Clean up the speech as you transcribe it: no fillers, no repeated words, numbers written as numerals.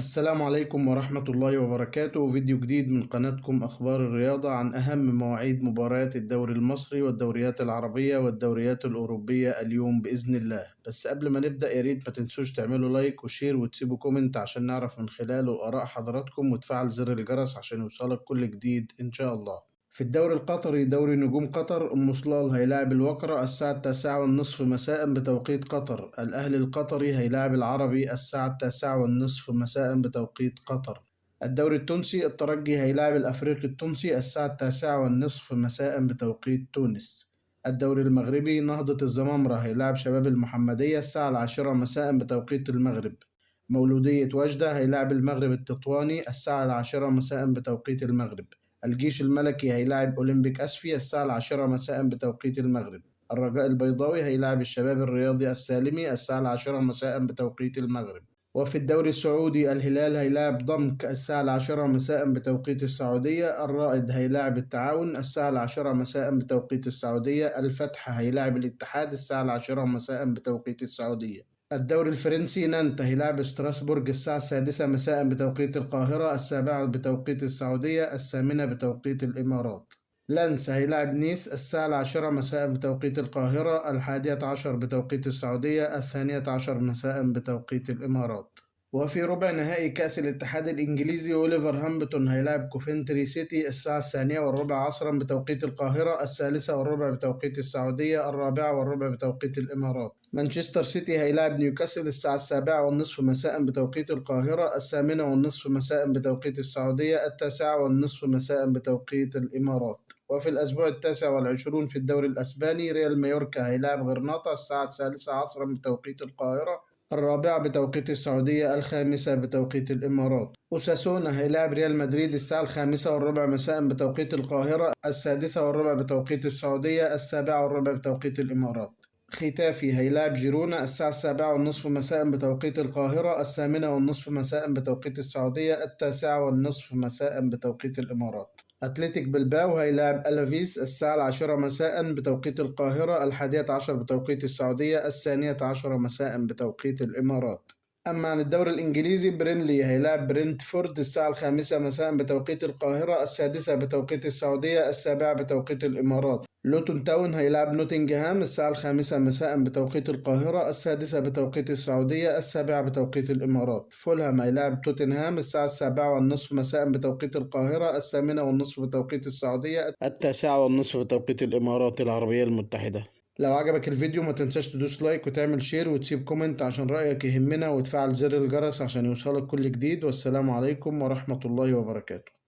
السلام عليكم ورحمة الله وبركاته. فيديو جديد من قناتكم أخبار الرياضة عن أهم مواعيد مباريات الدوري المصري والدوريات العربية والدوريات الأوروبية اليوم بإذن الله. بس قبل ما نبدأ يا ريت ما تنسوش تعملوا like و share وتسيبوا comment عشان نعرف من خلاله آراء حضراتكم، وتفعل زر الجرس عشان يوصلك كل جديد إن شاء الله. في الدوري القطري دوري نجوم قطر، أم صلال هيلاعب الوكرة الساعة 9:30 مساء بتوقيت قطر. الأهلي القطري هيلاعب العربي الساعة 9:30 مساء بتوقيت قطر. الدوري التونسي الترجي هيلاعب الأفريقي التونسي الساعة 9:30 مساء بتوقيت تونس. الدوري المغربي نهضة الزمامرة هيلاعب شباب المحمدية الساعة 10 مساء بتوقيت المغرب. مولودية وجدة هيلاعب المغرب التطواني الساعة 10 مساء بتوقيت المغرب. الجيش الملكي هيلاعب أولمبيك أسفي الساعة 10 مساء بتوقيت المغرب. الرجاء البيضاوي هيلاعب الشباب الرياضي السالمي الساعة 10 مساء بتوقيت المغرب. وفي الدوري السعودي الهلال هيلاعب ضمك الساعة 10 مساء بتوقيت السعودية. الرائد هيلاعب التعاون الساعة 10 مساء بتوقيت السعودية. الفتح هيلاعب الاتحاد الساعة 10 مساء بتوقيت السعودية. الدوري الفرنسي نانت هيلاعب ستراسبورغ الساعة 6 مساء بتوقيت القاهرة، 7 بتوقيت السعودية، 8 بتوقيت الإمارات. لانس هيلاعب نيس الساعة 10 مساء بتوقيت القاهرة، 11 بتوقيت السعودية، 12 مساء بتوقيت الإمارات. وفي ربع نهائي كأس الاتحاد الإنجليزي وليفرهامبتون هيلاعب كوفنتري سيتي الساعة 2:15 عصرا بتوقيت القاهرة، 3:15 بتوقيت السعودية، 4:15 بتوقيت الإمارات. مانشستر سيتي هيلاعب نيوكاسل الساعة 7:30 مساء بتوقيت القاهرة، 8:30 مساء بتوقيت السعودية، 9:30 مساء بتوقيت الإمارات. وفي الأسبوع 29 في الدوري الأسباني ريال مايوركا هيلاعب غرناطة الساعة 3 عصرا بتوقيت القاهرة، 4 بتوقيت السعودية، 5 بتوقيت الإمارات. أوساسونا هيلاعب ريال مدريد الساعة 5:15 مساء بتوقيت القاهرة، 6:15 بتوقيت السعودية، 7:15 بتوقيت الإمارات. ختافي هيلاعب جيرونا الساعة 7:30 مساء بتوقيت القاهرة، 8:30 مساء بتوقيت السعودية، 9:30 مساء بتوقيت الإمارات. أتلتيك بلباو هيلاعب ألافيس الساعة 10 مساء بتوقيت القاهرة، 11 بتوقيت السعودية، 12 مساء بتوقيت الإمارات. أما عن الدوري الإنجليزي برينلي هيلاعب برنتفورد الساعة 5 مساء بتوقيت القاهرة، 6 بتوقيت السعودية، 7 بتوقيت الإمارات. لوتون تاون هيلاعب نوتنغهام الساعة 5 مساء بتوقيت القاهرة، 6 بتوقيت السعودية، 7 بتوقيت الإمارات. فولهام هيلاعب توتنهام الساعة 7:30 مساء بتوقيت القاهرة، 8:30 بتوقيت السعودية، 9:30 بتوقيت الإمارات العربية المتحدة. لو عجبك الفيديو ما تنساش تدوس like وتعمل share وتسيب comment عشان رأيك يهمنا، وتفعل زر الجرس عشان يوصلك كل جديد. والسلام عليكم ورحمة الله وبركاته.